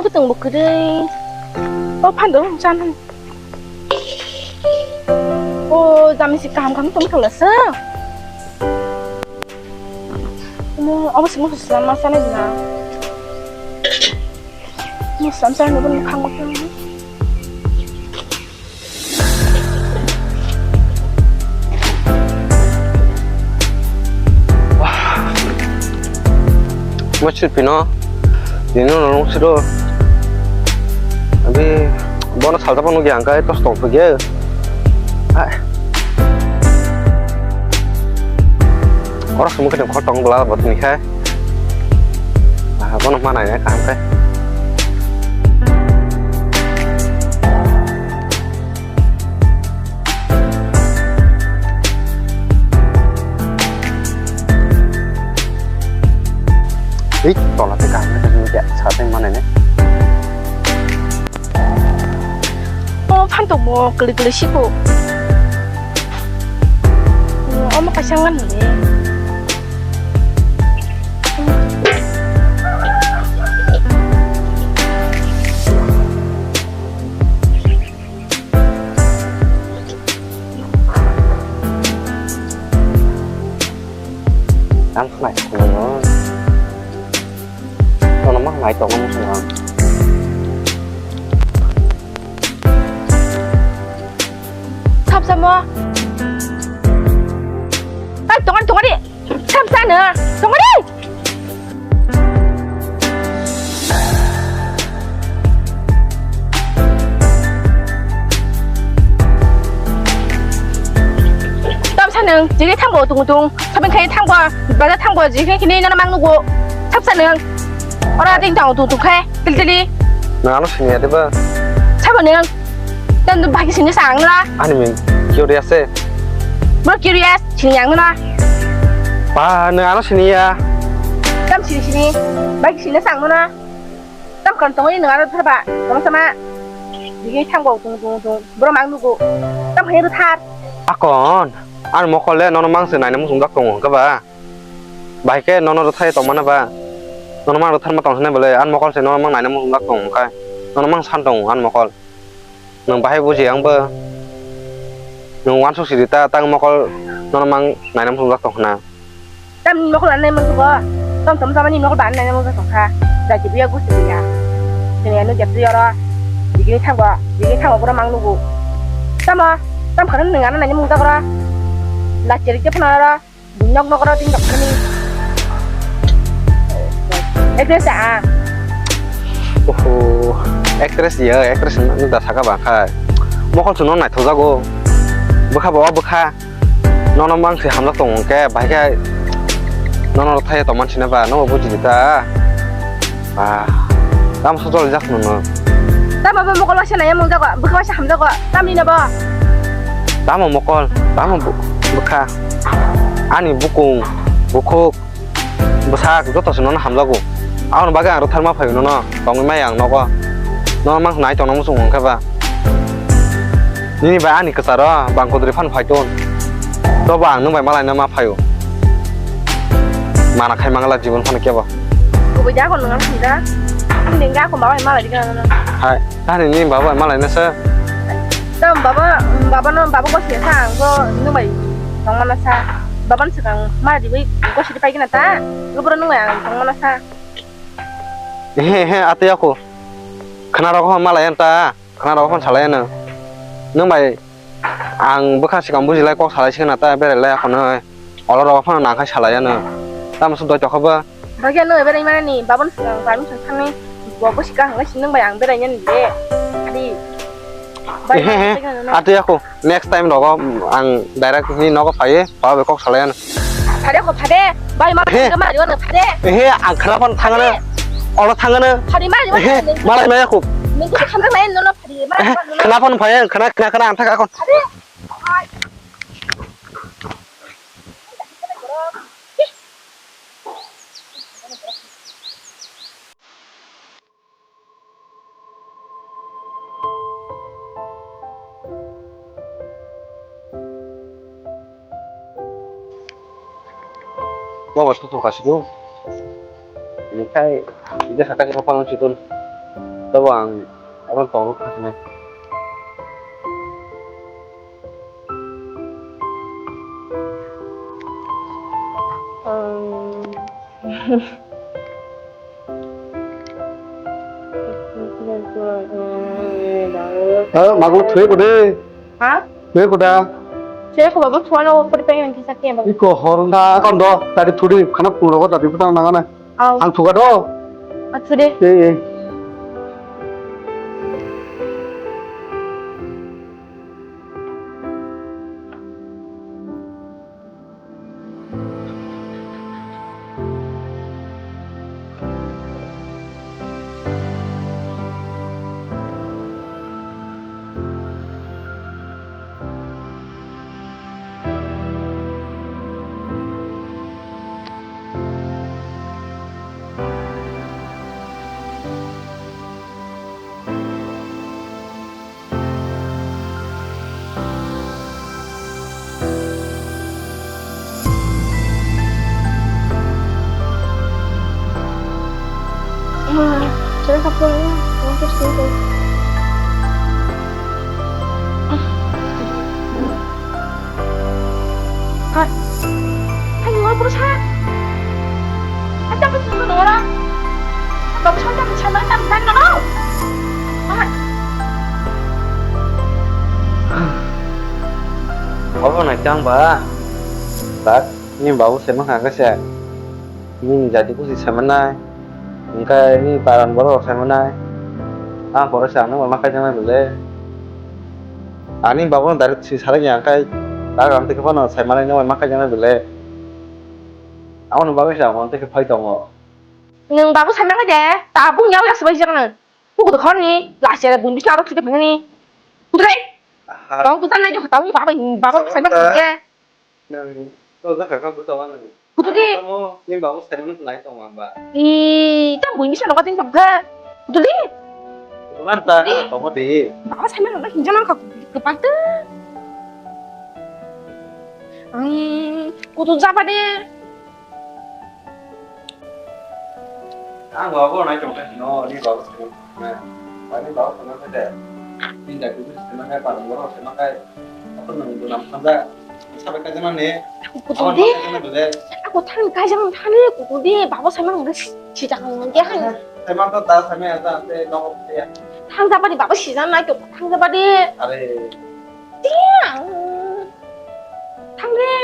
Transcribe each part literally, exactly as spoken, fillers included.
Kutung bo kwrwi. O phan do chan. O jami si kaham kaham tong thok lasa. Mo abo si mo slam ma sana dina. Mo slam sana no khang khang. Mo chirpino, dino no nung siro. Abi, bono salta pano gya angkai tos tong pagya. Hai. Oro sumuk kene khotong bela botni khai. Ah, bono manai nai kaham khe. Ei, tola te kaham khe, sa teng manai nai. O phan tongmo kwlwi kwlwi siko. Omo kaisa ngan hwnwi. Ang khlai khulumno. Nono ma khlai tongma muchung ang. Sap samo. Tai tongan tongan di. Sap sana. Tongan di. Tam sanang, jigini thangbo tung tung, sabeng khai thangbo, baja thangbo, jigini kini nana mang nugo. Sap sanang. Ora ding tang tung tung khai, til tili. Nang ano sini ada ba? Sabo nang. Tam tu bagi sini sang na. Ani min, curious eh. Bro curious, sini yang na. Pa, nang ano sini ya. Tam sini sini, bagi sini sang na. Tam kan tongwi nang ano thar ba, tong sama. Jigini thangbo tung tung tung, bro mang nugo. Tam hai thar. Akon, an mokol le nono mang se naina muchung dak tongo ka ba. Bahai khe nono rwthai tongmana ba? Nono mang rwtharma tong hwnwi bwlwi, ani mokol se nono mang naina muchungjak tong wngkha. Nono mang san tongo ani mokol. Nwng bahai buji ang bo. Nwng uansuk sidi ta, tang mokol nono mang naina muchungjak tong hwna. Tamni mokol ani naina muchungo. Tom tom tamani mokol ba ani naina muchungjak tongkha. Jati biya gusti biya. Sini anu jati oro. Digini thango, digini thango boro mang nugo. Tamo, tam khana nwng ano naina muchungjak oro. Lachiri khe phano oro. Nok nok ro tin dok ni. Actress a. Oho, actress ya, actress no da saka ba khai. Mokol chuno naithok jago. Bwkha bo bwkha. Nono mang se hamjak tong ke, bai khe nono thai to man sina ba, no buji ta. Ah, tam so jol jak nono. Tamo bo mokol waisa nai mung jago, bwkha waisa ham jago, tamni na bo. Tamo mokol, tamo bu-, bwkha. Ani bukung, bukhuk, bwsak joto se nono ham jago. Aboni bagwi ang rwtharma phaio nono, tongwi maya ang nogo. Nono mang nai tongna muchung wngkha ba. Nini bai ani kwcharo bang kwdwrwi phano phai ton. Tobo ang nwng bai malaina ma phaio. Mana khai mangla jibon phano kebo. Kubui da kon nang sida. Ang dengga ko babai malai digana na. Hai, tani ni babai malaina sa. Tam baba, baba no baba ko sia sa ang ko nwng bai tong mana sa. Baba no swkang ma di bai ko sidi pai gina ta. Gubro nwng bai ang tong mana sa. He he ate ako. Khana rok ho malai anta. Khana rok phano salai ano. Nwng bai ang bwkha swkang bujilai kok salai sikha na ta berai lai akhonoi. Olo rok phano nang khai salai ano. Tamo se doi tokha ba. Bagya no berai mani babon swkang permission thangni. Bo bwsika hwnga si nwng bai ang berai nani de. Adi. Bai Ehe he. Bai nang. Ati ako. Next time rogo ang direct ni nogo phaiwi. Ba bai kok salai ano. Phade ko phade. Bai ma He. Ka ma riwa no phade. Ehe ang khana phano thangano. Olo thangano. Phade ma riwa. Ehe. Malai maya ko. Nung ko khamda nai no no phade. Ma Ehe. Riwa no no. Khana phano phai ang khana khana khana ang thaka kon. Phade. Ai. Bo bo susu kasih tu. Ini kai, ini sakit apa nang situ? Tabo ang oro tongo khaknai. Um. Oh, magu thwe ko de. Ha? Thwe ko da. Thwe ko babu thwa no ko de pengen kisa ke babu. Iko hor na kon do, tadi thudi khana puro ko tadi putang nangana. Au. Ang thuga do. A thude. Eh, eh. Hai. Hai, nunggu terus, ha? Ada apa sih, nunggu orang? Bagus, ada apa sih, ada apa sih, nunggu? Hai. Obo naikhe ang ba. Tak, ni babu sema kha khe se. Ni jadi kusi sema nai. Hingke ni paran borok saimanai. Ang pore se ano ma kaijaknai bole. Ani babono direct si sarai ya kai. Ta gam tike phano saimanai no ma kaijaknai bole. Amo no bagwi sa mo tike phai tongo. Nwng babu saimano de, ta bung yau yasbai jaknai. Kuku khorni, last year bun bisna aro chuti phangni. Kutre? Aha. Tong kutan nai jok ta bung babai, babai saimano de. Nang to jakha kha buta wana ni. Kutu di. Tamo ni babu saiman nai tong ang ba. I, ta buini sa loka tin tong kha. Kutu di. Kutu man ta, kutu di. Tamo di. Babu saiman loka hinja nang kha kutu di kepal tu. Ang kutu japa de. Ang babu nai tong kha no, ni babu saiman nai. Ani babu saiman nai de. Ni da kutu saiman nai, parang borok saiman nai. Ako nang duna manja sabai kaijana ne. Kutu di. Ako thang kaijang thani kutu di. Babo saimang nang si jakang nang ya kan. Saimang to da saimang ya ta te no ya. Thang jabadi babo si jana to thang jabadi. Are. Tiang. Thang de.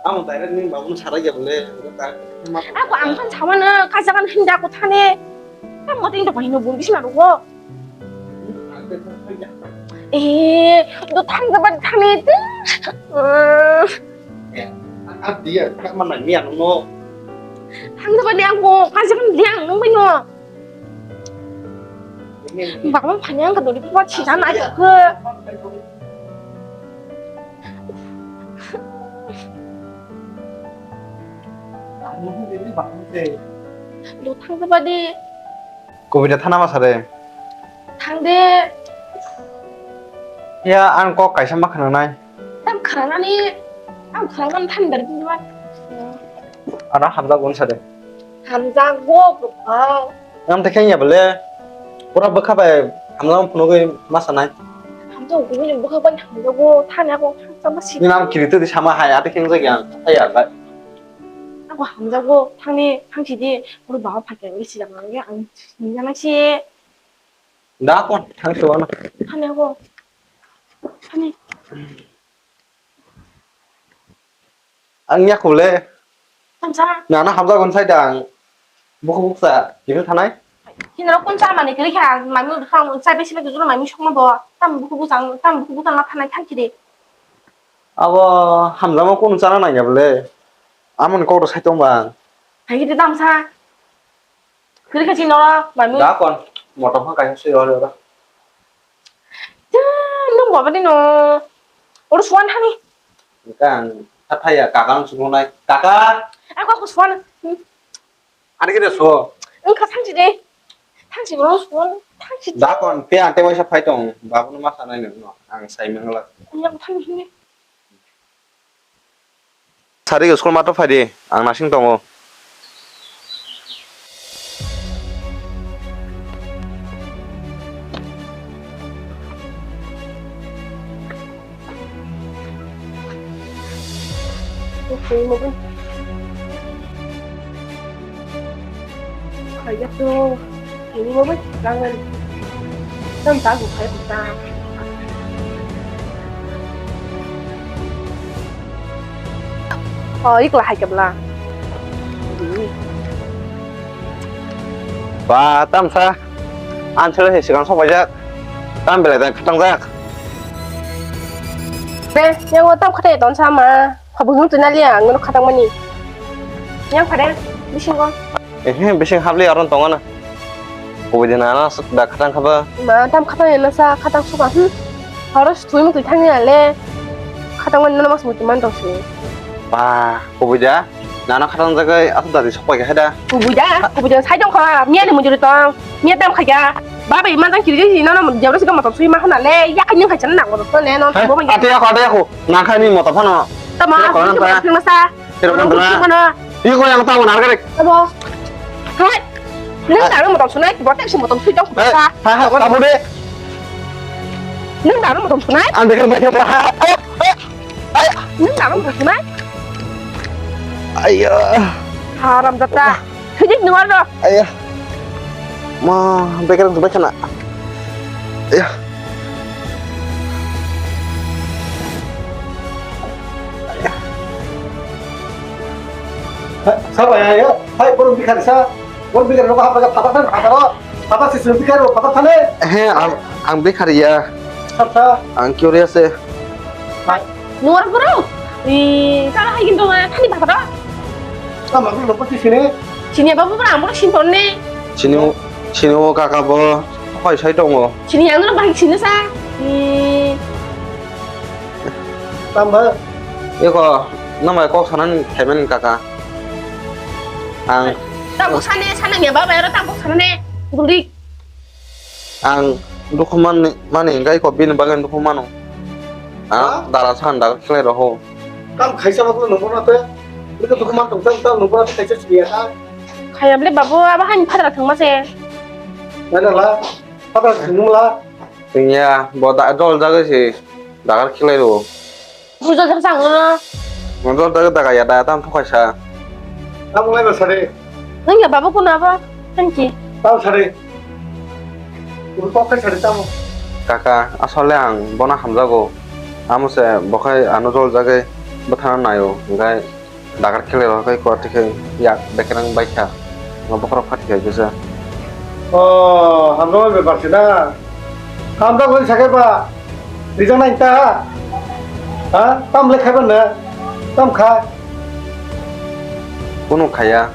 Amo direct ni babu sarai ya bole. Ako ang than sawana kaijang hinda ko thani. Tamo tin to bahino bun bisna ro. Eh, do thang jabadi thani tu. Eh, ah, dia, kak mana ni anu no. Thang jabadi aku, kaijak dia nang bai no. Baba phani ang ka dori pa si jana ai ke. Do thang jabadi. Kubui de thana ma sare. Thang de. Ya, ang kok kaisa ma khananai. Tam khanani, ang khanani thani dari pinjama. Ada hamjago wngsa de. Hamjago, bwkhak. Ngam te khengya bole. Pura bwkha bai hamjago phunugwi ma sanai. Hamjago, kubui ni bwkhak bai hamjago, thani ako thang sama si. Ni nam kiri tu di sama hai, ate kheng jagya, hai ya, bai. Ako hamjago, thangni, thang sidi, pura baba phakya, isi jama, ang sinjana si. Da kon, thang se wano. Thani ako. Thani. Ang ya kule. Tamsa. Na na hamjago sai dang. Buku buksa, kiri thanai. Hinaro kun cha mani kiri kha, mami khang chai besi besi juro mami sokma bo. Tam buku buksa, tam buku buksa na thanai thang kiri. Abo hamjama kunu chana nangya bole. Amoni kok rok sai tong bang. Hai kiri tamsa. Kiri kha chini oro, mami. Da kon, motom pha kaisa sui oro oro. Tei, nwng baba ni no. Oro suan thani. Engka ang tha thaya, kaka ang suknai. Kaka! Ako, ako suan. Hmm. Ani khe de so. Engka thangsi de. Thangsi bro suan, thangsi. Da kon, te ante waisa phai tong, babu no ma sanai no, ang sai mangla. Yang thani hini. Sari school mato phai di, ang nasing tongo. Twi mo bai. Khaijak to. Tini mo bai. Langan. Tam ta gu khai ta. Oh, ikla hai kebla. Ba, tamsa. An sele se sigang sok paijak. Tam belai dan khatang jak. Be, yang o tam khatai ton sama. Khabu nung tuna lia, ang no khatang mani. Yang pada, bising ko. Eh, bising habli aron tonga na. Kubui din ana da khatang khaba. Ma, tam khatang ya nasa, khatang suka, hmm. Horos thui mung thui thang ya le. Khatang mani nana mas muti man dong si. Ba, kubui da. Nana khatang jagai asa dadi sok pai khe da. Kubui da, kubui da sai dong kha, miya ni mujuri tong, miya tam kha ya. Ba bai manjang kiri si nono jabra si motor sui ma khana le, ya kha ning kha chana nang motor le, no bo bai. Ate ya ko, ate ya ko, nang kha ni motor phano. Tamo, ya ko, nang kha. Phang na sa. Pero kan tama. Iko yang tamo nar garek. Tamo. Hai. Nang tamo motor sunai, botek si motor sui dong. Hai, hai, tamo de. Nang tamo motor sunai. Ang dekar bai kha. Nung nang buknai? Aiya. Haram jata. Hijik nuar do. Aiya. Ma, bekar ang bai khana. Aiya. Hai, sabo ya, ya. Hai, borok bikar sa. Borok bikar no hapa ka papa san papa ro. Papa si sun bikar ro, papa thane. He, ang, ang bekar ya. Sab sa. Ang curious e. Hai. Nuar bro. I, kala hai ginto ma thani baba da. Tamo bro, lopo ti sini. Sini baba bro, amo sin tonne. Sini, sini o kaka bo, hoi sai tongo. Sini ang no bai sini sa. I. Tamo. Eko, namai kok sanan khemen kaka. Ang. Tamo sane, sane ya baba, ero tamo sane. Guli. Ang dukhu manni, mani hingkha iko bini bagwi dukhu mano. Ang dara san daga khlai roho. Kam khaisa ma nungkho na te. Bini dukhu man tong tang tang nungkho na te kaisa siya ta. Khayam le babu, abo hani phadra thangma se. Nana la, phadra thangma la. Tengya, bo da dol jagwi se dagar khlai ro. Bujo jang sang no. Motor daga daga ya da tam thokai sa. Tam lai ba sare. Nang ya babu kuna ba? Thank you. Tam sare. Uru kok kai sare tam. Kaka, asole ang bona hamjago. Amo se bokhai ano jol jagai bwthana nayo. Hingkai dagar khlai rok kai kwati khe yak bekerang bai kha. Ngo bokhorok phati khai kisa. Oh, hamjago bepar se da. Hamjago sakhe ba. Rijak nai ta? Ha? Tam le khaiba na? Tam kha? Kunu khaya.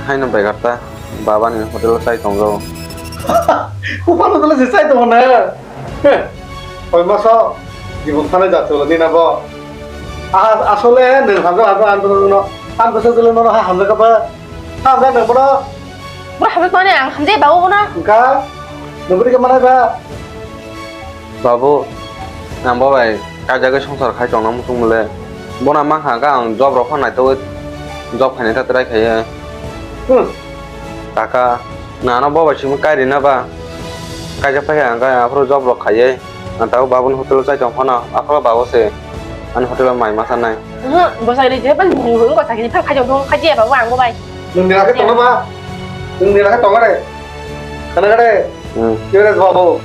Haino begar ta. Baba ni hotel o chai tongo. Bupha hotel o se chai tongo na? Heh. Koi maso jibon thane jat cholo ni na bo. A-, asole nwng hamjak hamjak ang to no. Ang to se cholo no ha hamjak ba. Hamjak nwng bono. Bro hamjak mane ang hamjak ba bono. Engka. Nwng bwrwi khe manai ba. Babu, ang bo bai kaijagwi songsar khai tongna muchung mole. Bono mankha hwnkhe ang job rok phano naitugwi job khainai ta try khaiwi. Hmm. Kaka, nano bo bai simi kairina ba? Kaijak phai kha hwnkhe aphuru job rok khaiwi. Ang tabuk babuni hotel o chai tong phano, aphuru babu se ani hotel o mai ma sanai. Oho, bwsai rwi je ban bini hwnwi ko sakini phang khaijak thung, khaijak babu ang bo bai. Nwng nira khe tongna ba? Nwng nira khe tongna re? Khana kare? Hmm. Yones babu.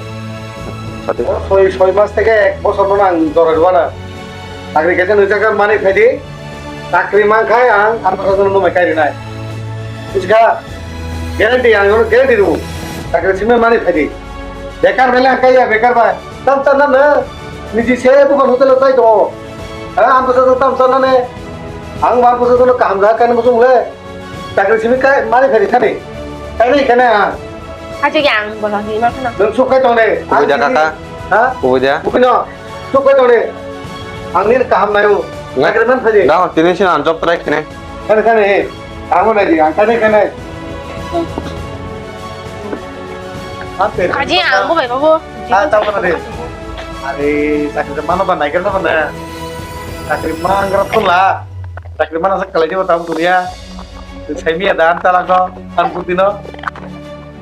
Sati. O soi, soi mas theke ek bosor no nang jora rwna. Chakri kaisa nujak mani phaidi. Chakri mankhai ang, ang bosor no mai kai rinai. Buji kha? Guarantee ang no guarantee rw. Chakri simi mani phaidi. Bekar bele ang kaiya bekar bai. Tam chana na. Niji se bukan hotel o chai tongo. Ha, ang bosor tam chana ne. Ang mar bosor no kaham ja kan bosong le. Chakri simi kai mani phari thani. Kai nai kene ha. Aje ge ang bola ni ma khana. Nang sukai tong de. Kubui da kaka. Ha? Kubui da. Bukino. Sukai tong de. Ang ni kaham nayo. Ngai. Chakri man phari. Da tini sini ang job try kene. Kene kene. Ang mo nai di ang kene kene. Aji ang bo bai babu. Ah, tamo na de. Are, chakri mano ba naigra na ba na. Chakri mangra thula. Chakri mana sa kalai dibo tam dunia. Sai miya dan tala ko, an putino.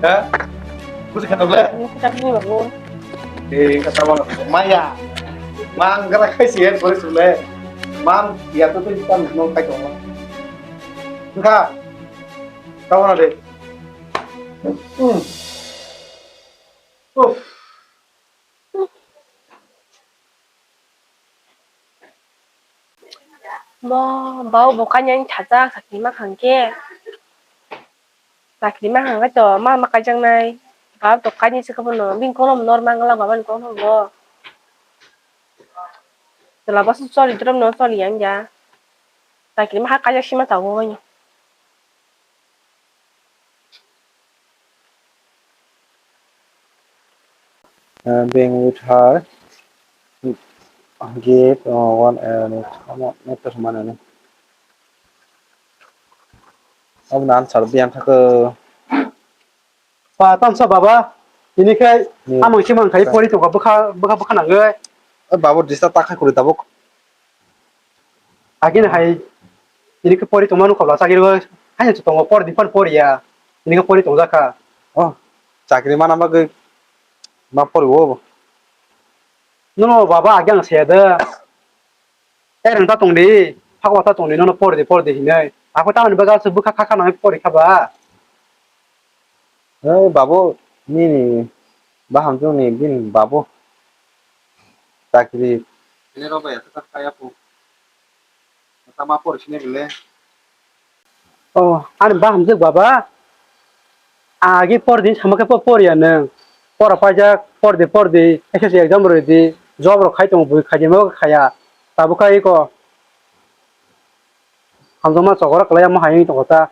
Ha? Buji khana ble? Chakri ni babu. Eh, kata mana? Maya. Mangra khai si en pore sule. Mam, ya to tei tam no kai to. Kha. Kawana de. Hmm. Uff. Mo, bau bo kanya ni thajak sakni ma khang khe. Chakri ma hang to ma ma kaijaknai. Baba to kaini se khe bono bini kolom nor mangala baba ni kolom bo. Chwla bwsa choli drom no choli yang ya. Chakri ma ha kaijak sima tabuk. Uh, being with her, give, uh, one, uh, minute. Amo, amo, amo, amo. Abo na answer biang thaka. Pa, tamsa baba, ini khai, hmm, amang simang khai pori tongkha bwkha, bwkha, bwkha nangwi. Eh, babo disturb ta khai kuri tabuk. Agini hai, ini khe pori tongma nukha bwla chakiri o, haino tongo pori di phan pori ya, ini khe pori tongjakha. Oh, chakiri mana bagwi ma pori o. Nono baba agi ang saya de. Ereng ta tong di, phak wata tong di, nono pori di, pori di hinwi. Ako tamoni bagwi aswk bwkha kha kha nangwi pori kha ba. Hei, babu, nini bahamjwkni bini babu chakri. Ini rw bai aswk kaya pu. Tama por sini bile. Oh, ani bahamjwk baba. Agi por din sama khe po por ya nwng. Pora paijak, por di, por di, S S C exam rw di, job rok khai tongo bui khai di, mo khaya. Tabuk khai ko. Hamjakma chokora kwlai omo hai wngwi tongo ta.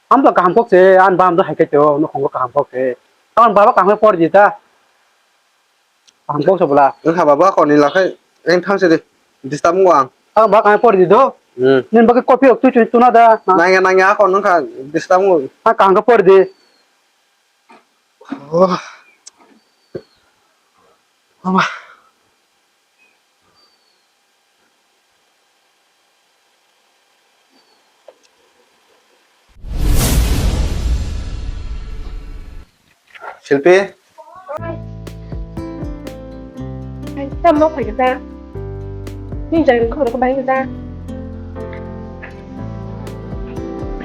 Amtwla kaham kok se, ani bahamjwk hai khe to, nukhungo kaham kok se. Tamoni baba kaham khe pori di ta. Kaham kok se bwla. Wngkha baba, kok ni lakhai, eng thang se di. Disturb wngo ang. Ang baba kaham khe pori di do. Hmm. Nini bagwi copy rok twi twi tuna da. Nangya, nangya, kok wngkha, disturb wngo. Ah, kaham khe pori di. Oh. Mama. Silpi. Ai, tamo khaikha ta. Ni jai ko ko bai ta.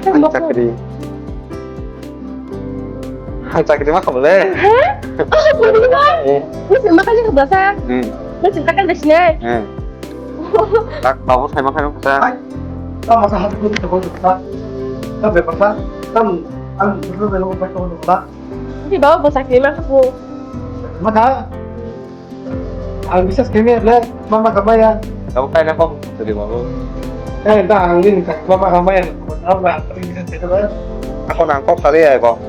Ang chakri. Ang chakri ma khamle. Ha? Oh, pwrwngkha? Eh. Nisi ma kali kha sa? Hmm. Nisi ma kali sini? Eh. Tak, babu sai ma kali kha sa? Ai. Tam masa hati ko ko sa. Tam be sa. Tam ang betul betul ko ko sa. Ni babu bo chakri ma kha. Ma kha? Ang bisas kemi le, mama kamaya. Kamu kaina kok tadi mau. Eh, dah ang ini tak mama kamaya. Apa aku bisas itu kan? Ako nang kok sari ya kok.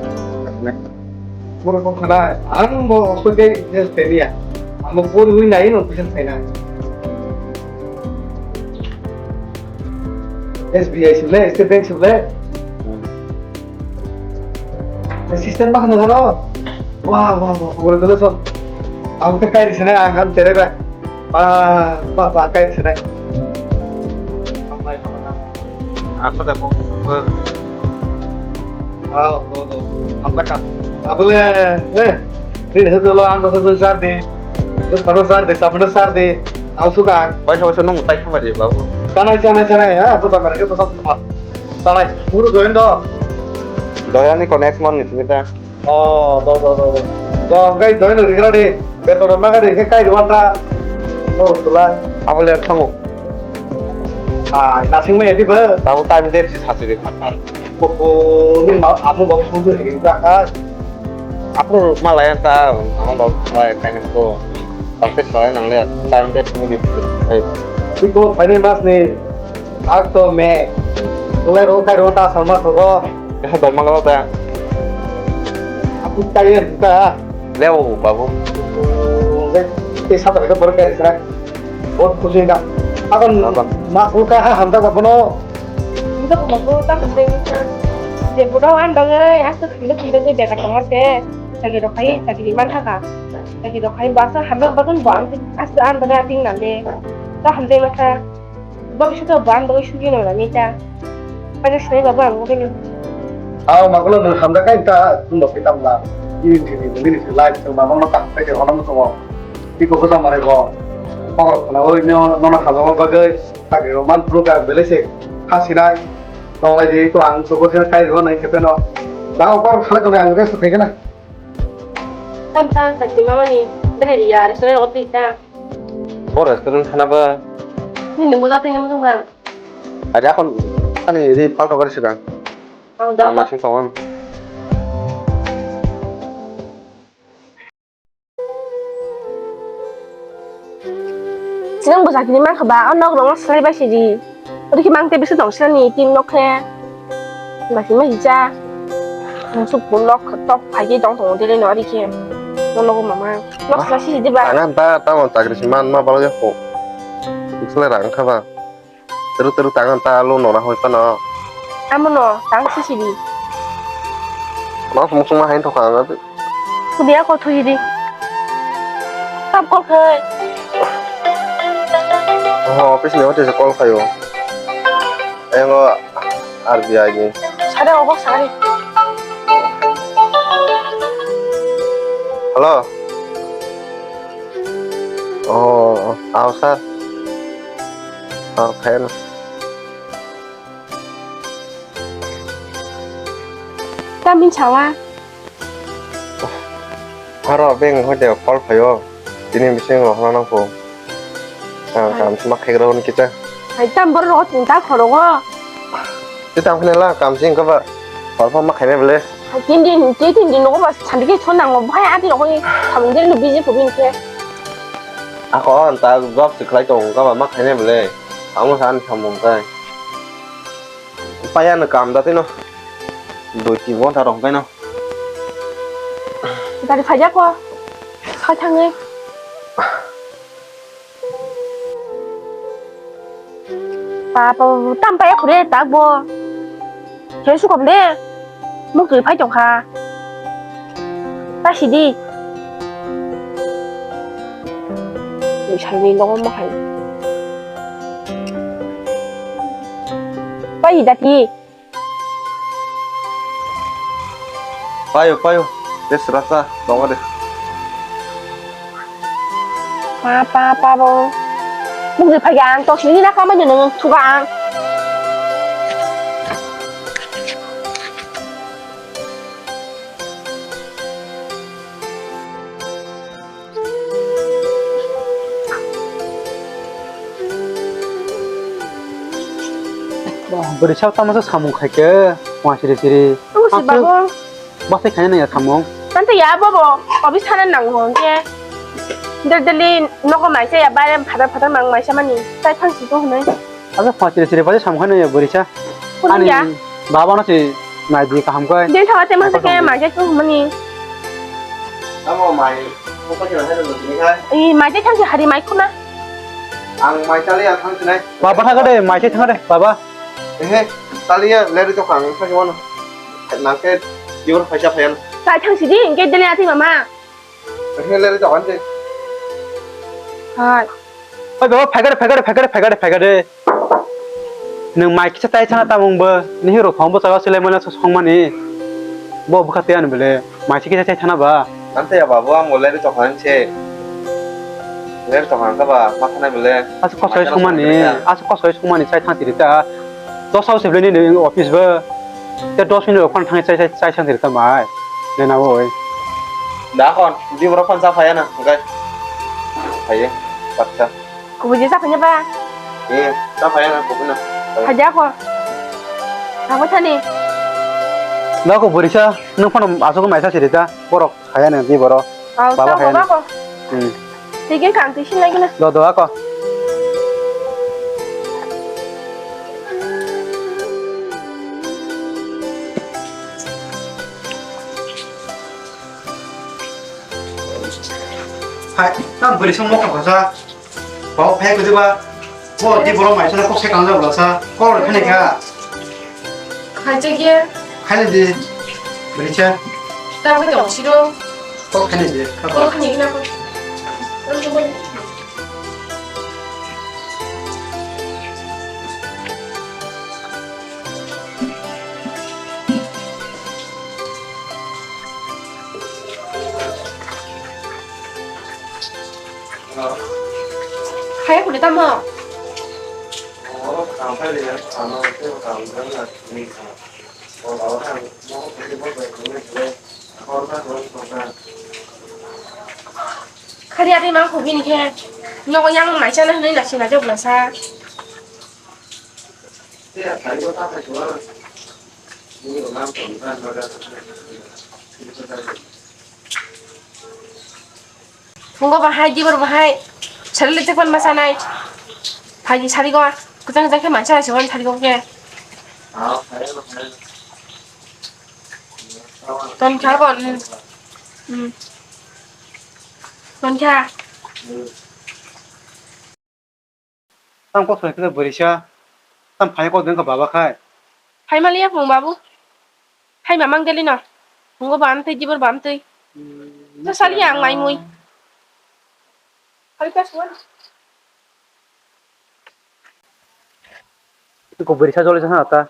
Mura kok kana, ang bo aku ke bisas kemi ya. Ang bo pun win lain aku bisas kena. S B I sule, State Bank sule. Assistant ba khana jano. Wah, wah, wah, congratulations. Ang khe kai sene, ang kan tere ba. Ba, ba, ba, kai sene. Apa dah, Bang? Wow, wow, wow. Apa kah? Apa le? Eh, ini satu lo, ang satu sar di. Terus baru sar di, sabun sar di. Ang suka. Baik, baik, seneng, baik, baik, baik. Sana, sana, sana, ya. Apa tak mereka pesan tempat? Salai, puro join do. Doyani ko next month ni sini ta. Oh, do, do, do, do. Do, kai join do, dikira di. Beto do, maga di, kai di wanta. No, tulai. Abo le thango. Ah, nasing me di ba. Tabo time date si satu di. Ko, ko, ni ma, amu ba puro di ka. Aku malah yang tahu, aku mau mulai kain itu. Tapi soalnya nang lihat time date ini gitu. Eh. Iko final mas ni. Ak to me. Tulai ro kai ro ta salma to ro. Ya, dorma lo ta. Aku kai ya ta. Leo, babu. Te sa ta ka por kai sa. Bot kusi ka. Akan mas ka ha hamta ka bono. Itu ko mo ta ko. Je bodo an dong ai, aku Hindu hindu je bega tongor ke, chakri rok khai, chakri man thaka. Chakri rok khai, basa hamya bagun bo ang, asu an bana ting nang de. Ta hamde masa. Bo bisu to ban bo sugi no nang ta. Pada sini babu ang ko ni. Aw, magulo no hamda kai ta, tum bo pitam la. Ini sini, ini sini, lai, tum mama ma ta, pai de honam to. Iko ko ta mare ko. Kokol khwnaui no, nono hamjakma bagwi chakri rok man phuru ka belai se kha sinai. Tonglai di to ang chugo se kai rw nai khe pheno. Da kokol khalai tongnai ang rest khai khna. Tam tam sakti mamani beri ya restaurant office ta. Bo restaurant khana ba. Ni ni muda tengam tong ba. Ada kon ani di palto gari sedang. Ang da. Masing tawang. Sinang bwsa kini mankha ba, o nok rok no swlai bai sidi. Ori khe mang tei bisu tong sinani tin nok khe. Basi ma hija. Ang suk pun nok tok phai khe tong tongo dele no ori khe. No nogo mama. Nok swlai sidi ba. Tangan ta, tamo chakri si man ma balo ya ko. Swlai rang kha ba. Teru teru tangan ta alu nora hoi pano. Amo no tang si sidi. Mas musung ma hain thoka ang abi. Kudia ko thui di. Kap ko khai. Oh, office ni hote se call khayo. Engo R B I ni. Sada obo sari. Hello. Oh, oh, sir. Oh, khayan. Tamin chawa. Haro beng hoi de call phayo. Tini bising rohna nang ko. Ang kam sma khagra hon kita. Hai tam bor rogo tinta khorogo. Ti tam khne la kam sing ko ba. Call pha ma khaine bele. Hai tin din, ti tin din rogo ba sandi ke chon nang bo hai ati rogo ni. Kam din lu busy ko bin ke. Ako an ta job se khlai tong ka ba ma khaine bele. Amo san samung kai. Paya no kam da tino. Dui tin ghonta rok bai no. Gari phai jako. Khai thangwi. Papa tam paya khure tak bo. He su kom de. Muk tui phai tong kha. Ta sidi. Ni sai ni nogo ma khai. Pai dati. Payo, payo. Des rasa, dongo de. Pa, pa, pa, bo. Muk di phai ang, tok sini na kama nyo nang thuka ang. Bwrwi sak tamo se samung khai khe, wa siri siri. Tamo se bago. Bwsai khaina nang ya samung. Tante ya bobo, obi sana nang hon khe. Del deli nogo mai se ya bare phatar phatar mang mai sa mani. Tai thang si to hwnwi. Asa phone chiri chiri bai samung khaina ya bwrwi sa. Ani baba no si nai di kaham kai. Din thawa te masa ke mai ke tu mani. Amo mai ko ko chira hai do ni kai. I mai te thang si hari mai khuna. Ang mai chali ang thang sinai. Baba thaga de mai te thaga de baba. Ehe chali ya leri to khang thang wano. Nang ke yur phaisa phayan. Tai thang si di ke dele ati mama. Ehe leri to kan de. Hai. Oi baba, phaikade, phaikade, phaikade, phaikade, phaikade. Nwng mai kisa chai thana tamung bo, ni hero phone bo chaga silai mano songmani. Bo bwkha tei ani bele, mai kisa chai thana ba. Ante ya babu, ang bo leri tokhan se. Leri tokhan ka ba, ma thana bele. Asa kosoi songmani, asa kosoi songmani chai thang tiri ta. Dos hour se bele ni office bo. Te dos minute rok phano thangwi chai, chai, chai san rwkha mai. Nena oi. Da kon, di borok phano cha phaiya na, hwnkhe. Phaiya, baksa. Kubui je cha phaiya ba? Eh, cha phaiya na, kubui na. Phaiya ko. Thangwi thani. Da ko bwrwi sa, nwng phano aswk mai sa siri ta, borok. Kaya nang di boro. Aw, baba sa kaya baba nang. Ko. Hmm. Sige kang ti sinai gina. Do do ako. Hai, tam beri semua kok sa. Bo phai kudi ba. Bo di borok mai sala kok se kangjak bwla sa. Kok rw khani kha. Khaijak ya. Khaina di. Beri cha. Ta bai tong siro. Kok khaina di. Kok khani na ko. Tamo? Khari ati mang khubini khe nogo yang mai chana hwnwi naising naijak bwlasa. Phungo bahai, dibor bahai, sari le tekpan masa nai. Phaidi sari go, kutang kutang khe mansa nai, sari go khe. Ton kha bon. Hmm. Ton kha. Tamo kok salai khe bwrwisa, tamo phaina kok dengkha baba khai. Phaimaliya phung babu. Phaima mang delino. Phungo bam twi, dibor bam twi. Hmm, to saliya ang mai mui. Hari ka suan. Iko bwrwisa jole jana ta.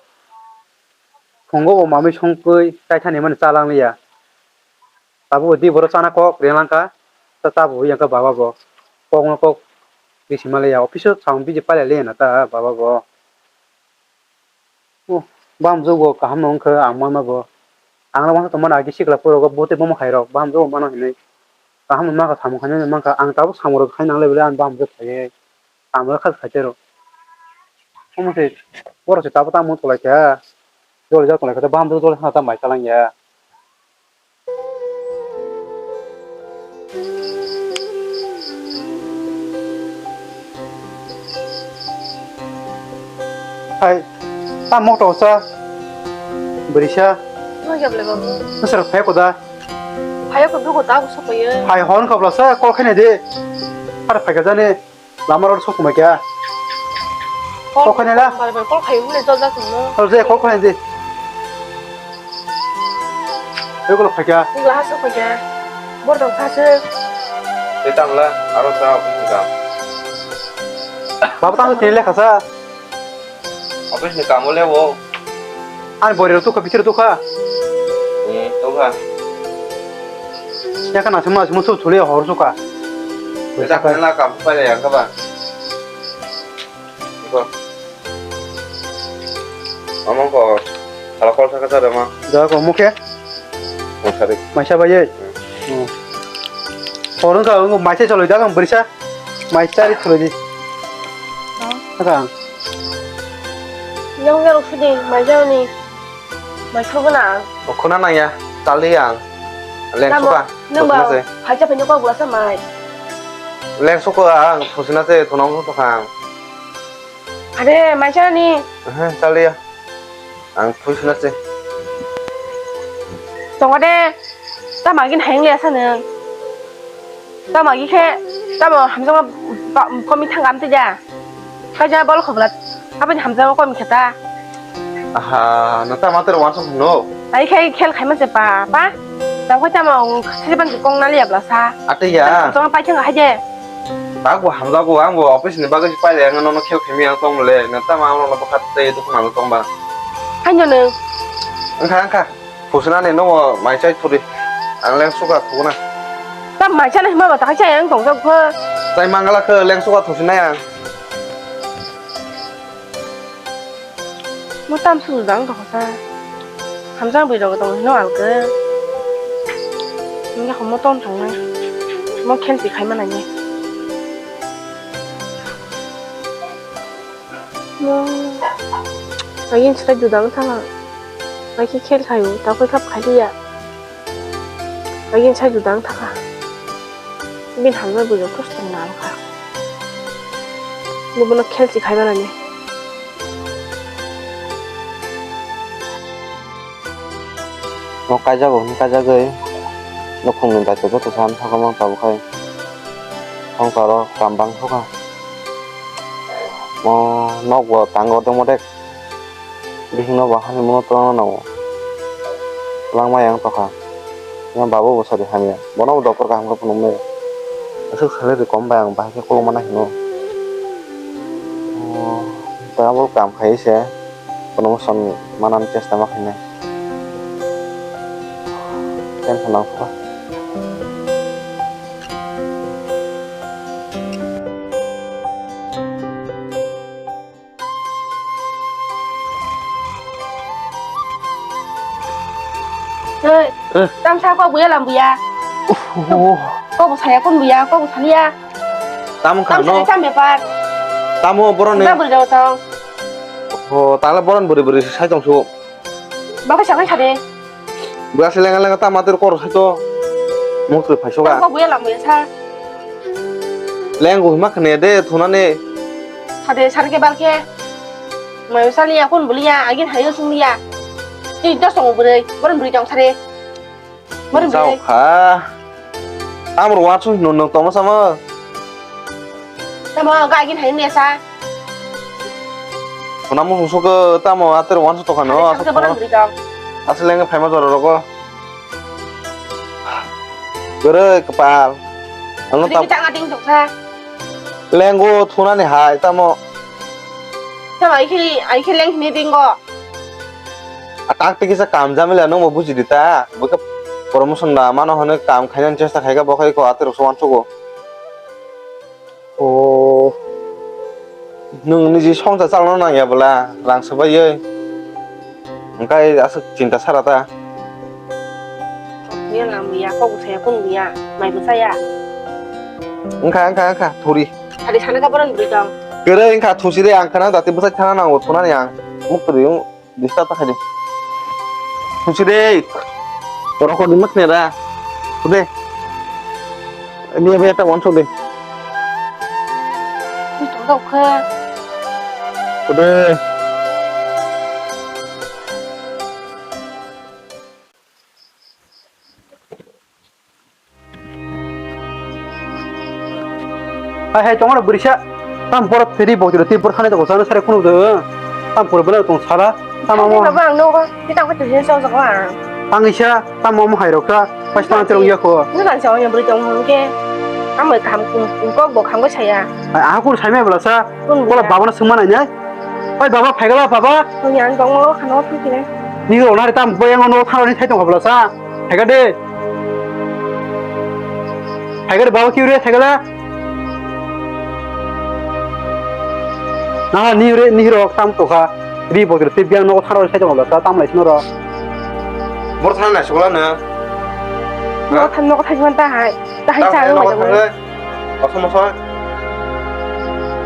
Phungo bo mamui songkui, kaithani mani chalang liya. Tabuk di borok chana kok renglang kha, ta tabuk yang kha baba bo. Kok no kok risi ma le ya, office o samung biji palai le na ta baba bo. Oh, bamjwk bo kaham no wng kha ang ma ma bo. Ang no uansuk tong mani agi sikla phuru rok bo tei bomo khai rok bamjwk bo mano hinui. Kaham no ma kha samung khai nani man kha, ang tabuk samung rok khai nang le bele ang bamjwk khai ye. Ang no kha khai tero. Omo se borok se tabuk tamo tong lai kha. Joli jak tong lai kha, bamjwk joli khna ta mai ta lang ya. Hai, ta mokta usa, bwrisa. Nokya bwle babu. Nusra phai koda. Phai ko dugo ta usa phai. Hai hon kobla sa kol khane de. Har phai ka jani. Lama rok sok mai kya? Kol khaina la? Bar bar kol khayo hwnwi jol jak tongno. Kol je, kol khaina di. Oi kol khaikya? Nigla ha sok khaikya. Bor dong kha se. Tei tangla, aro sa office ni kam. Baba tang tini lekha sa. Office ni kam le wo. Ani bwrwi rok tukha, bithi rok tukha. Hmm, tukha. Yakha nang sima sima suk suli hor sukha. Dak nang la kam pai ya kha ba. Ko. Amang ko. Khala kol thaka sa ma. Da ko mukhe. Ko sari. Maisa bai ye. Hmm. Hor wngkha, wngkha, maisa choloi da, ang bwrisa. Mai chari thulai di. Haka. Yang yang sini mai jani. Mai thuguna. O khuna nang ya, tali yang. Leng suka. Nang ba. Haja phenyo ko gula sa mai. Leng suka ang thusina se thunang thukang. Ade mai jani. Tali ya. Ang phuisuna se. Tongo de, tamo agin hayung liya sa nwng. Tamo agi khe, tamo hamjakma ba-, komi thang am twi da. Kaisa bol khobla, aboni hamjakma komi khe ta. Aha, no tamo tero wansuk no. Ai khe khel khaima se pa, pa. Tamo khe tamo, sri ban kong na liya bla sa. Ate ya. Tamo pai thang hai de. Takbo hamjago, angbo office ni bagwi se pailai, ang nono khel khaimani ang tongmole, nang tamo ang nono bwkha tei dukhu nang tongba. Haino nwng? Wngkha, wngkha. Phusunani nobo mai chai thudi. Ang leng suka thuguna. Ta mai chana hima ba ta chai ang tongjak kho. Chai mangala khe leng suka thusinai ang. Mo tam su jang to sa. Hamjang bui rok tong hino alke. Nge homo ton thang nai. Mo khen si khai mana ni. Mo. Ayin sai du dang thang. Ai ki khel khai u ta koi khap khai ya. Ayin sai du dang thang. Bin hamjang bui rok to tong na alka. Mo bono khel si khai mana ni. Nok kaijago hwnwi kaijagwi nukhungni daitw joto sam sakomang tabukhe. Swngcharo kam bang thokha. O nokbo tango de modek. Bihikno bo hani muno tono nango. Langmaya wng tokha. Yang babo bo sari hamya. Bono bo doctor kaham khe phunuknai. Aswk salary kom bai ang bahai khe khulukma nai hino. O, double kam khai se. Promotion manani chesta ma khainai. Tension nangkukha. Eh. Tamsa kok buya lam buya. Oh. Kok bu saya kun buya, kok bu saliya. Tam Tam khano. Saliya tam bepar. Tamo boroni. Tam beri daw tong. Oh, tala boron beri beri sai tong su. Bakal sangai sade. Buya se lenga lenga tama ter kor sai to. Muktu phaisoga. Kok buya lam buya sa. Lengo hima khne de thunane. Sade sar ke bal ke. Mayo saliya kun buliya, agin hayo sumliya. Ti dos tong beri, boron beri tong sade. Mari Jao beri. Kha. Amro wachu no no toma sama. Tamo ga agin hayo nesa. Kona mo sung suka tamo ater wansu to khano. Sade sar ke boron beri tong. Asal lenga phaima jora rogo. Gere kepal. Ano Beri tam kita ngating tong sa. Lengo thunani hai tamo. Tamo ai khili, ai khili leng hini dingo. Atak tiki sa kam jamila nung mo buji dita. Bwkha promotion da mano hone kam khainan chesta khaika bo khai ko ater so wansugo. Oh. Nung niji songsa chalno nangya bwla rang swbaiwi. Hwnkhe aswk chinta sara ta. Miya lam miya, kok saya pun miya, mai bwsaya. Wngkha, wngkha, wngkha, thuri. Adi sana ka boron bwrwi tong. Kwrwi wngkha, thusi de ang khana dati bwsai thana nango, thunani ang. Muk kwrwi wng. Disturb ta khaidi. Susi de. Borok kok ni mak ne da. Sude. Ni be ta wan sude. Ni tong dok kha. Sude. Hai hai tongmani bwrwisa. Tam borok thwidi bokti rw twi bwrwkhanai tongo chana sari khunu do. Tam pura bwlai tong sala. Tam amo. Baba ang nogo. Kita ko tujin sa sa ko ang. Ang isa tam amo hai rok ta. Pas tang terong ya ko. Ni kan sa ya bwrwi tong hong ke. Ang bai kham kum kum kok bo kham ko saya. Ai a kur sai me bwla sa. Kun Bola bwla. Baba no sungma nai nai. Oi baba phaigala baba. Kun yang tong mo khano thang kire. Ni ro na tam bo yang no thang ni thai tong bwla sa. Thega de. Thega de baba kiu re thega la. Na ni re ni ro tam to kha. Ri bo tip yang no tharo sai tong la tam lai no ro. Bor thang na sugla na. No tham no thai man ta hai. Ta hai Tam cha hai no no thang. Oso moso.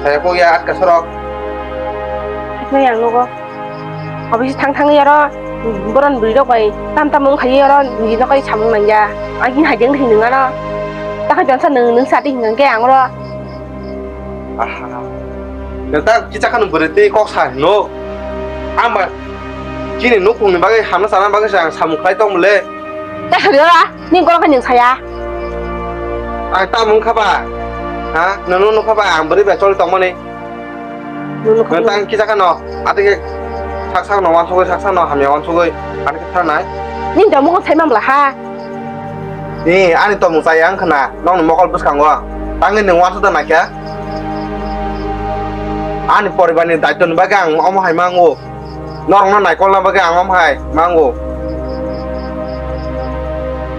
Saya ko ya atka sorok. Thai yang no go. Habis thang thang yaro boron bwrwi rok bai tam tam wng khai yaro ni no kai samung nang ya. Ang hin hai deng hin nang ano. Ta khai jon sa nang nang sa ti hin ke ang ro. Aha. Nang ta kicha khan bwrwi tei kok sa hino. Ang ba chini nukhung ni bagwi hamna sana bagwi sa ang samung khai tong le. Ta khai yaro ni goro khai ning saya. Ang ta mung kha ba. Ha? Nang no kha ba ang bwrwi ba choli tong mani. Nung nung Nang tang kisa kano, ati ke sak sak no wansugwi, sak sak no hamya wansugwi, ati ke thanai. Ning da mukon sai mamla ha. Ni ani tomung chaya ang khna, nong ni mokol bwskango. Tangwi nung wansu da naikha. Ani poribar ni daityo ni bagwi ang omo hai mango. Norok no naikolna bagwi ang omo hai mango.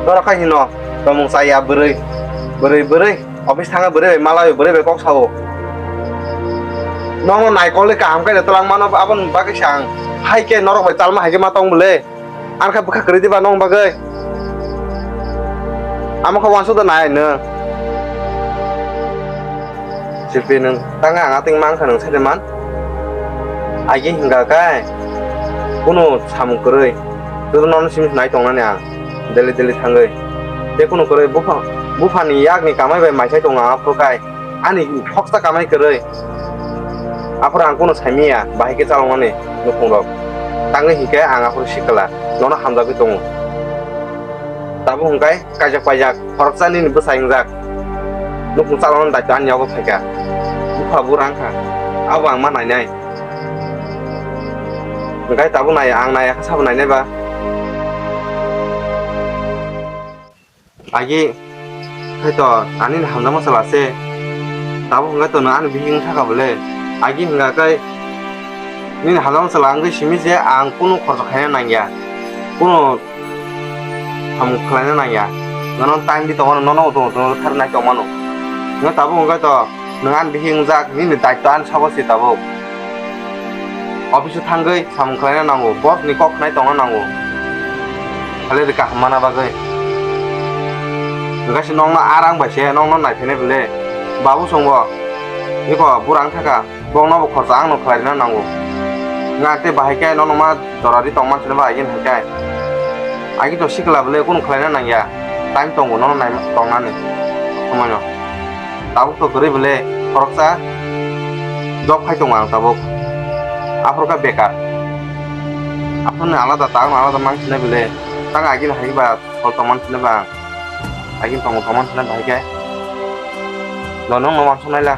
Norok khai hino, tomung chaya bwrwi, bwrwi, bwrwi. Office thangwi bwrwi bai malai bwrwi bai kok sao. Nono naikol le kaham khe twlang mano aboni bagwi se ang hai khe norok bai chalma hai khe ma tong bwle. Ang khe bwkha kwrwi diba nong bagwi. Amo khe wansuk da nai nwng. Silpi nwng tangwi ang ating mang kha nwng sai de man. Agi hinga kai. Kunu samung kwrwi. Tutu nono simi nai tongnani ang. Deli deli thangwi. Tei kunu kwrwi bupha, buphani yakni kamai bai maisai tongo ang aphuru kai. Ani khoksa kamai kwrwi. Aphuru ang kunu saimiya, bahai khe chalokmani nukhungrok. Tangwi hinkhe ang aphuru sikla, nono hamjagwi tongo. Tabuk hwnkhai kaijak paijak, khoroksa nini bwsai wngjak. Nukhung chalokmani daityo ani yago phaikha. Bupha bura wngkha. Abo ang ma nainai. Hwnkhe tabuk nai, ang naiya khe sabo nainai ba? Agi, khaito, ani ni hamjakma chwla se. Tabuk hwnkhe to nwng ani bihik wngkha kha bole. Agi hwnkha khe nini hamjakma chwla wngwi simi je ang kunu khoroksa khaina nangya. Kunu Samung khlaina nangya. Nono time di tongo, nono utung utung thar nai tongmano. Hwnkhe tabuk hwnkhe to nwng ani bihik wngjak, nini daityo ani sago se tabuk. Office o thangwi samung khlaina nango, boss ni kok khnai tongna nango. Khalai de kaham mana bagwi. Hwnkhe se nokno arang bai se nokno naiphainai bwle. Babu songbo. Iko burang thaka. Bokno bo khorcha ang no khlaina nango. Nga tei bahai khe nono ma jora ri tongma sino ba agin hai khe. Agin to sikla bwle kunu khlaina nangya. Time tongo nono nai tongnani. Somoino. Tabuk to kwrwi bwle khoroksa job khai tongo ang tabuk. Aphuru khe bekar. Aphuru ni alada ta ang alada mang sinai bwle. Tang agin hai ba sol tongma sinai ba ang. Agin tongo tongma sinai bahai khe. Nono no wansuk naila.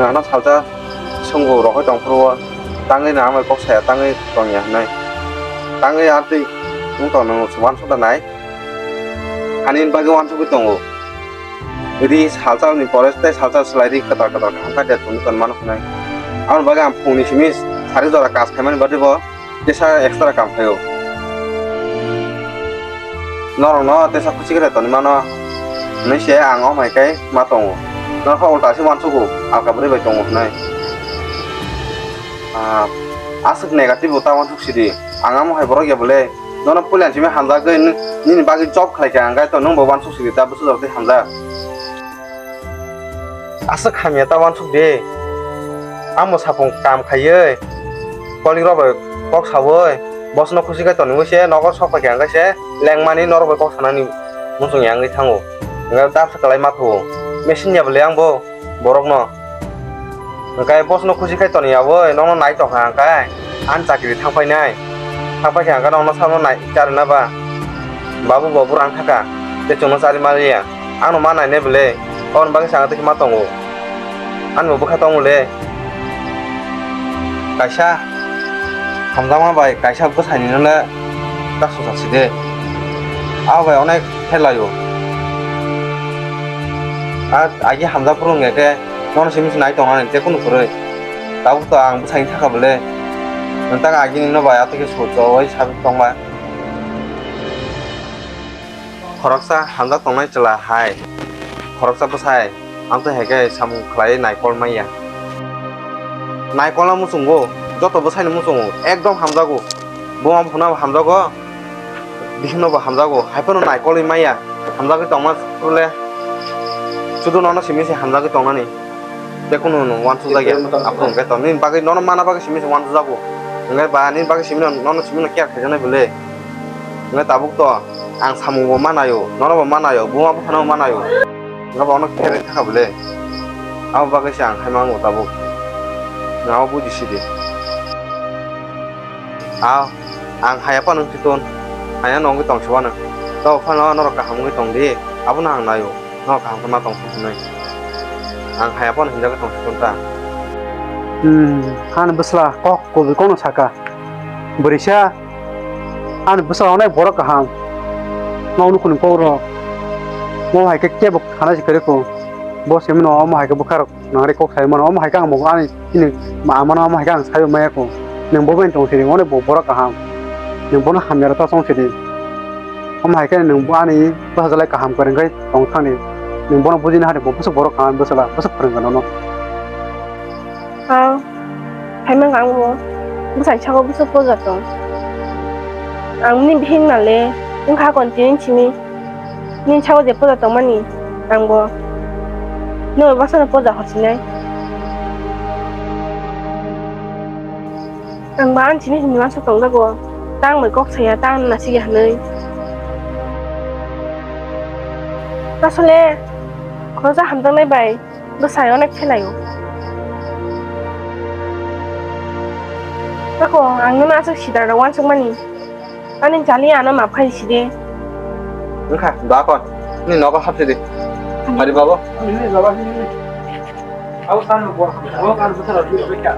Nangno salsa swngo rokoi tongphuru o tangwi nangmai kok saya tangwi tongya hwnwi. Tangwi amtwi wng tong nang wansuk da nai. Ani bagwi wansugwi tongo. Ridi salsa ni pore tei salsa swlai ri kwtal kwtal kaham khe de tongwi tongmano hwnwi. Aboni bagwi ang phungni simi sari jora kas khaimani bagwi bo. Tesa extra kam khaio. Norokno tesa khusi khe toni mano. Hwnwi se ang o hai khe ma tongo. Norokno ulta se uansugo, alka bwrwi bai tongo hwnwi. Ah, aswk negative bo ta uansuk sidi. Ang amo hai borok ya bole. Nono puila simi hamjagwi nini bagwi job khlai kha, ang khe to nwng bo uansuk sidi ta bwswk jora tei hamjak. Aswk hamya ta uansuk di. Amo sapung kam khaiwi, kolik rok bai kok sawi, bosno khusi khai tonwi se nogo sok pai khe ang khe se lengmani norok bai kok sanani muchung ya wngwi thango. Hwnkhe dapsa kwlai ma thuo. Machine ya bwle ang bo borokno. Hwnkhe bosno khusi khai toni yawi nokno nai tongkha ang khe ani chakri thang painai. Thang paikhe ang khe nokno sakno nai charwna ba. Babu bo burang thaka tei chwngno charwi maliya. Ano ma nainai bwle, aboni bagwi se ang tei ma tongo. Ani bo bwkha tongo le. Kaisa hamjakma bai kaisa bwsaini no le ta sosa si de. Abo bai onek khe laio. A agi hamjak phuru wngya khe nono simi se nai tongnani tei kunu kwrwi. Tabuk to ang bwsaini thaka bwle. Nwng tak agini no bai a tei khe sochoi sabi tongma. Khoroksa hamjak tongnai chwla hai, khoroksa bwsai amtwi hai khe samung khlaiwi naikol manya. Naikolno muchungo, joto bwsaino muchungo, ekdom hamjago. Buma buphano bo hamjago, bisingo bo hamjago, hai phano naikolwi manya, hamjagwi tongma le sudu nono simi se hamjagwi tongnani. Tei kunu no uansuk jakya. Aphuru hwnkhe to nini bagwi nono mana bagwi simi se uansuk jago. Hwnkhe ba nini bagwi simi no, nono simi no care khaijaknai bwle. Hwnkhe tabuk to ang samung bo ma naio, nono bo ma naio, buma buphano bo ma naio. Hwnkhe ba ono care thaka bwle. Abo bagwi se ang khai mango tabuk. Nwng abo buji sidi. A, ang haya phano wngwi ton. Haya no wngwi tong se uanw. To phano norok kaham wngwi tong di. Abono ang naio. No kaham khe ma tong thung hwnwi. Ang haya phano hinjagwi tong thung ta. Hmm, ani bwsla kok kubui kokno saka. Bwrwisa ani bwsla onek borok kaham. Nokni khuni kokrok. Mo hai khe kebo khana se kwrwi kho. Bo se mano omo hai khe bwkha rok nang ri kok sai mano. Omo hai khe ang bo ani chini ma mano omo hai khe ang sai maya kho. Nwng bo bai tong sidi onek bo borok kaham. Nwng bono hamya rw ta chong sidi. Omo hai khe nwng bo ani bwsajwlai kaham kwrwng khe tong thangni. Nwng bono bujina hadi bo bwswk borok kaham bwsala bwswk phwrwngkha nono. Ang phaimang ang bo bwsai saka bwswk poja tong. Ang nini bihik nale wngkha continue simi. Nini saka je poja tongmani ang bo nini bwsano poja horsinai. Ang ba ani simi hwnwi uansuk tongjago, tang bai kok saya, tang nasikya hwnwi. Asole khoroksa hamjaknai bai bwsai onek phelaio. Tako ang nono aswk sidar rok uansukmani, ani chali ano map khai side. Wngkha, da kon, ni nogo hapsidi. Hari babo. Abo kan bo, abo kan bo sara di ka.